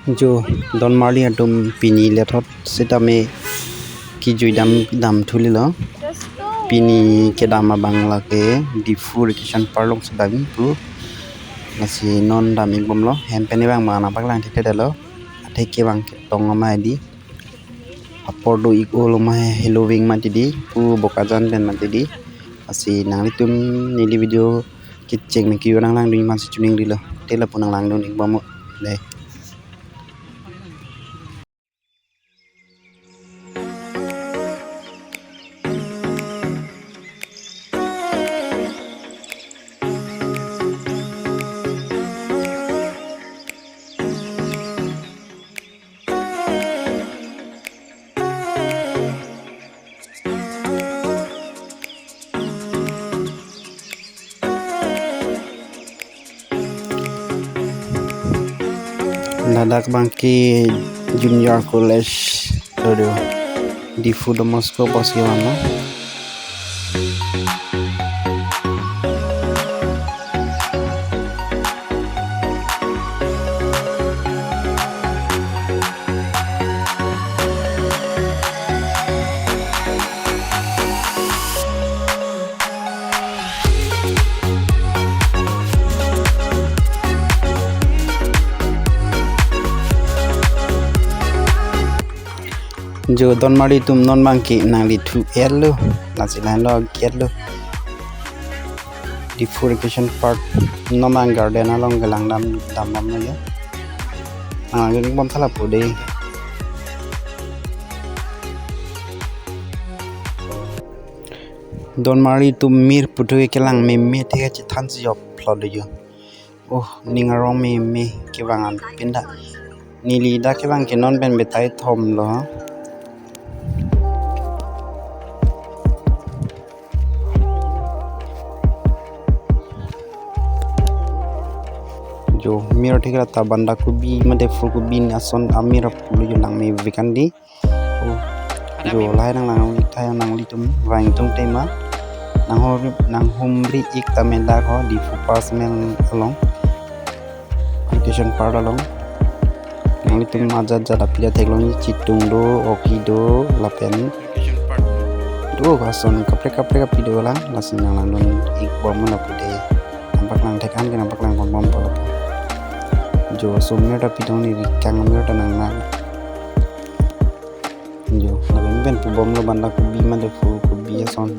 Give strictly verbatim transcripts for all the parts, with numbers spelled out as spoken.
Jo, don marli atum, pini lethot setame kejui dam dam thulelo. Pini kedam abang lake Diphu Recreation Park along si damji pu. Lasi non dam-ik bomlo, hem pen abang ma nangpaklang thekthedetlo. Atheke abang ketong amai di. Apor do-ik olo ma helo ving mati di, pu Bokajan pen mati di. Lasi nanglitum neli video kecheng me kejui nanglang dunji aphan si choningrilo. Te lapu nanglang dun-ik bomlo. Dei. Ladak abangke Junior College, aduh, Diphu Don Bosco bos ke mana? Jo, don marli atum, non abangke nangli thu-etlo, lasi lahenlo, get-lo. Diphu Recreation Park, non abang garden along kelang dam dam bomlo ya. Nanglang dun-ik bom tha lapu dei. Don marli atum, mir puthot kelang meme thek chethan si jop lo do jo. Oh, ning arong meme kevang an pinda. Neli dak kevang ke non pen betai thomlo. Jo, mir thek ra ta banda kobi mate phul kobi ason amir pulo jo, langme vek an di. Oh, jo, lahai nanglang-ik tha nanglitum vang tung tema. Nanghumri, nanghumri-ik tame dak ho Diphu Park Cement along. Recreation Park along. Nanglitum ajat ajat aphi ta theklong, chitung do, oki do, lapen do ason kaprek kaprek aphi dolang, lasi nanglang dun-ik bomlo lapu dei. Nangpaklang thek an ke nangpaklang pon bompo lapu. Jo, so mir ta pidong ni, rikang mir ta nang na. Jo, lapen pen pu bomlo banda kobi mate phul kobi ason.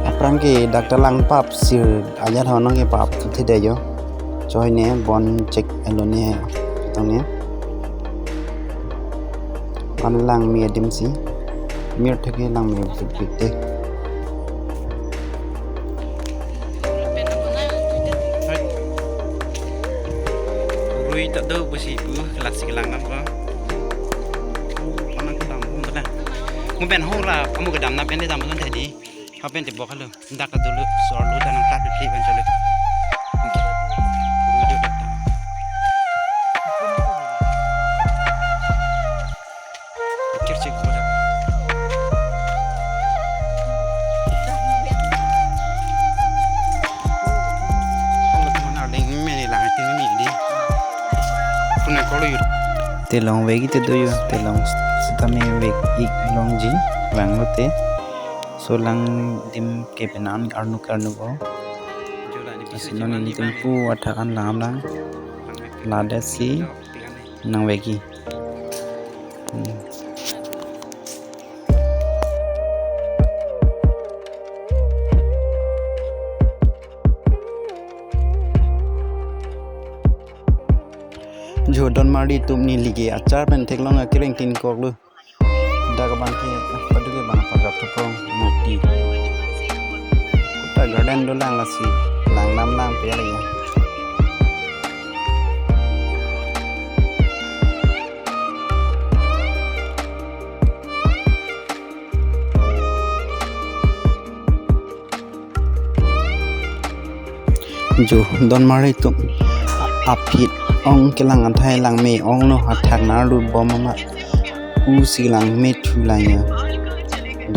Aphrang ke dak ta lang pap sir aja tha, non ke pap thede jo. Choi ne bon chek elo ne tong ne. An langme adim si. Mir thek ke langme bik bik te. Rui ta do pusi pu, lasi kelang dam ko. Anang kedam pun na. Mo pen hora, kamu kedam na pen dam pun tadi. Apa yang tebok halo? Ndak ka dulu, sor lu tanang tak dipli ban chalo. Kir cek ko. Kalau teman ada yang main hilang itu ni di. Puna kalau yur. Telong vek-ik te do jo, telong setame vek-ik longji, vanglo te. So lang dim ke penan arnuk arnuk o. Lasi non nelitum pu athak an lam lang. Ladak si nang vek-ik. Hmm. Jo, don marli atum, neli ke achar pen theklong akereng tin koklo. Dak abang ke, padu ke bang pagap thopong mukti. Kuta garden dolang, lasi lang nam lang pe ya. Jo, don marli atum, aphi ong kelang athai langme onglo, athak nang arlu bom amat. Pusi langme thu lang ya.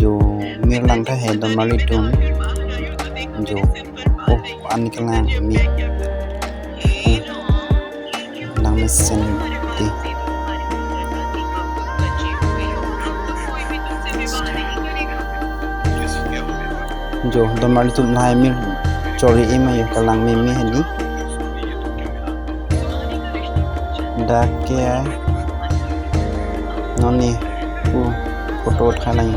Jo, mir lang tha he don marli atum. Jo, oh, an kelang me. Senti. Jo, don marli atum lahai mir chori-i ma jo, kelang meme hedi. Dak ke non ne pu photo thai lang.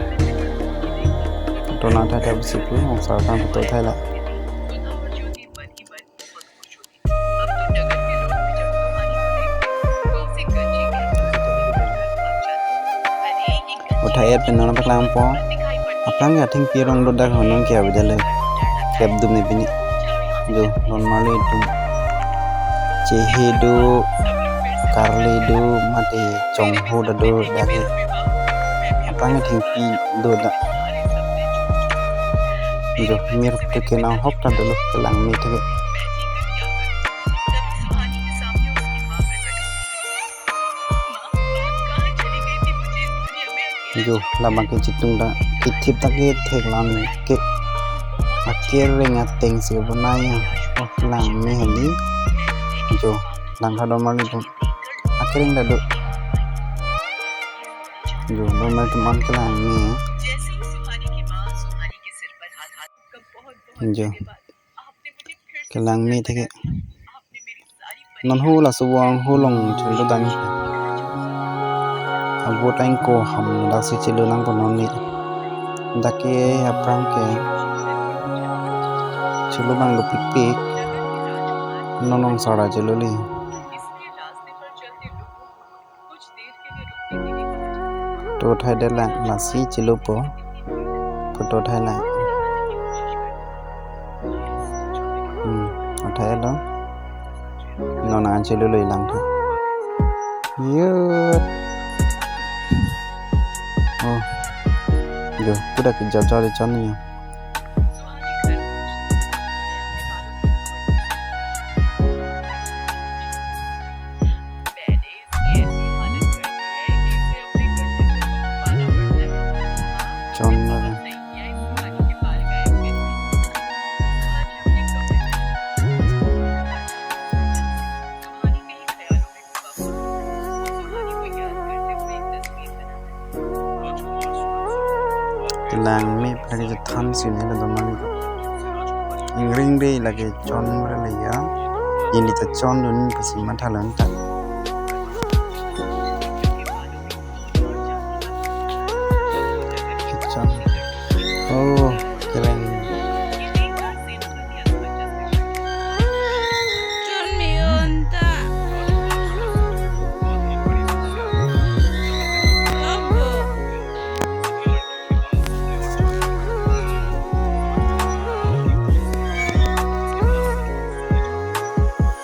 Photo nangthai thai pusi pu, ongsar aphan photo thai lang. Uthai et pen non paklangpo. Aphrang ke athengpi arong do dak, honon ke avedale. Kep dum ne pini. Jo, don marli atum. Chehe do, karli do, mate chongho ta do dak ke. Aphrang athengpi do dak. Jo, mir tu ke nang hok ta dolo, kelang me thek. Jo, labang ke chitung ta kethip ta ke thek lang ke. Akereng ateng si bonai ya. Oh, kelang me hedi. Jo, langtha don marli atum. Akereng ta do. Jo, don marli atum an kelang me. Jo. Kelang me thek. Non hu laso vang hu along chelo dang. Abo ta ingko ham dak si chelo nangpo non ne. Dak ke aphrang ke chelo abang dopikpik. Non ongsar ta chelo le. Photo thai det lang, lasi chelopo. Photo thai lang. Hmm, athai lo. Non nang chelo lo, langtha. Yut. Oh. Jo, kuda ke jor jor chon ni. Chon lo. Kelang me lake chethan si ne lo domang. Ingring de lake chon bre le ya. Ili ta chondun pusi matha lang ta. Kechon. Oh, kelang.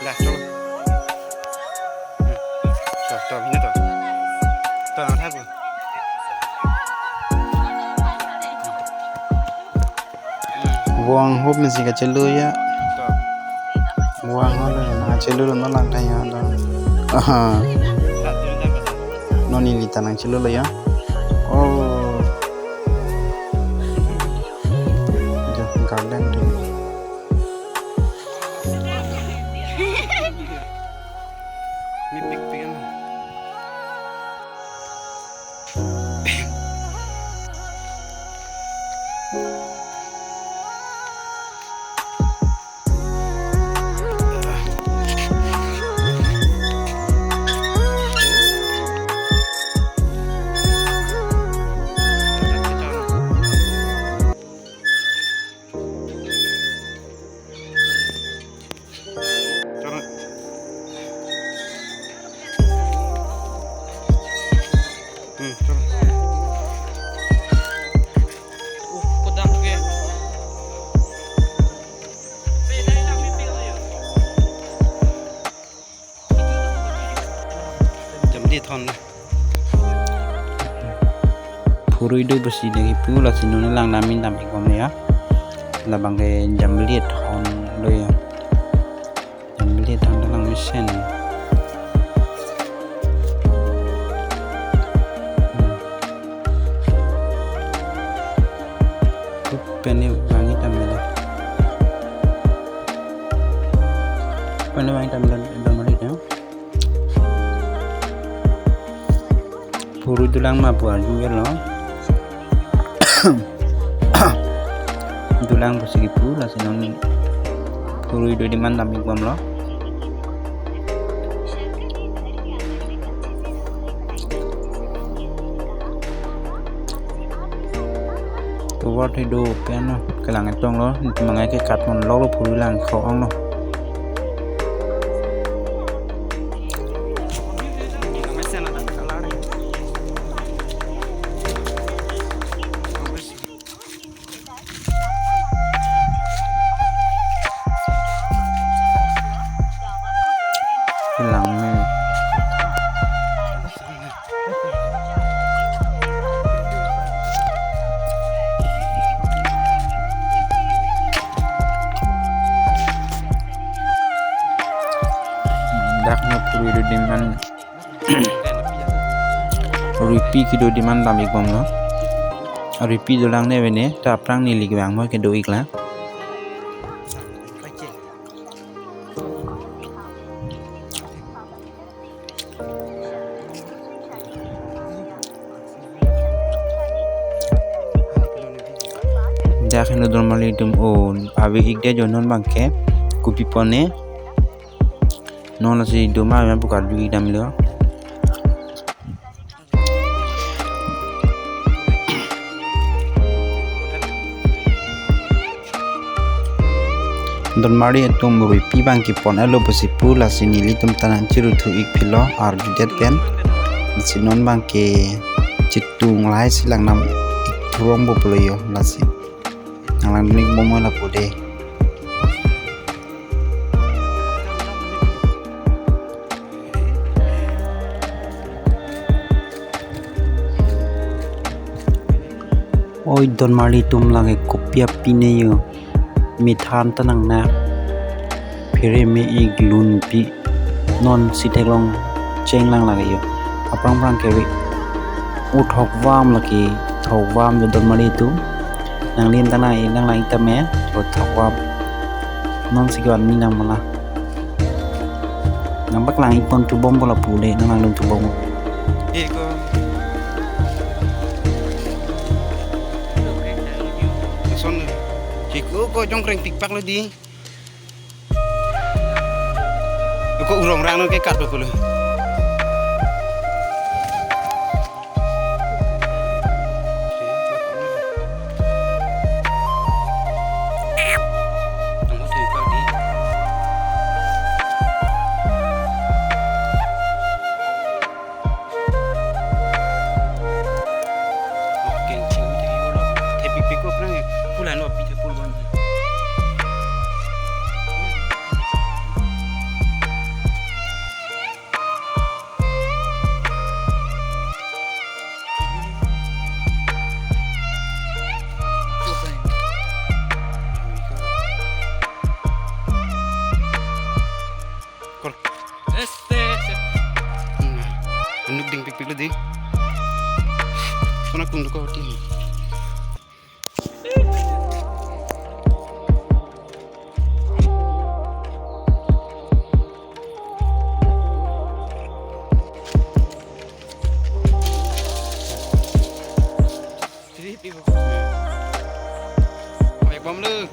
Dah, coba. Hmm. Tuh, tuh, ini tuh. Tuh, nang thago. Vang hop mesi kachelo ya. Tuh. Vang hop le nangchelo lo, non lang tha ya, tuh. Aha. Non ili ta nangchelo lo ya. Oh. Tuh, garden tuh. Mepik pik an. Chalo. Hmm, chalo. Uh, kodak ke. Jamli thon. Phurui do besi dagi pu, lasi non ne lang dam-i dam-ik bom ya. Labang ke jamli thon lo ya. Jamli thon ta lang mesen. Pen ne vang-i tame lo. Pen ne vang-i tame lo, don marli atum. Phurui dolang ma pu arju-etlo. Dolang pusi kipu, lasi non phurui do adim an dam-ik bomlo. Tovar the do pen lo, kelang etong lo, nitum mangai ke kat mon lok lo, phurui lang kho-ong lo. Kelang me. Dak no phurui do adim an. Ruipi kedo adim an dam-ik bomlo. Ruipi dolang ne vene, ta aphrang neli kevang mo kedo-ik la. Dak heno Donmarli atum o ave-ik det jo non abangke kopi pon ne. Non lasi do ma pu karju-ik damlo. Donmarli atum ruipi abang kepon-etlo pusi pu, lasi nelitum ta nangchiru thu-ik philo arju det pen. Lasi non abangke chitung lahai si lang nam-ik thurong bo pulo jo, lasi nang langdun-ik bom lapu de. Oi Donmarli atum, lake kopi apine jo. Methan ta nang na. Phere me-ik lunpi. Non si theklong chenglang lake jo. Aphrang phrang keve. O thokvam lake, thokvam jo Donmarli atum. Nanglim ta nang-ik nang lang-ik tame, o thokvam. Non si kevan mi nang mala. Nang paklang-ik pon thu bom bo lapu de, nang langdun thu bom. Eko. Lason. Eko ko jongkreng pikpak lo di. Eko urong rang no ke kat lo pulo. Kor. Este, este. Hmm. Anuk ding pikpik lo di. Kona kung duko ti. Mai bom lo.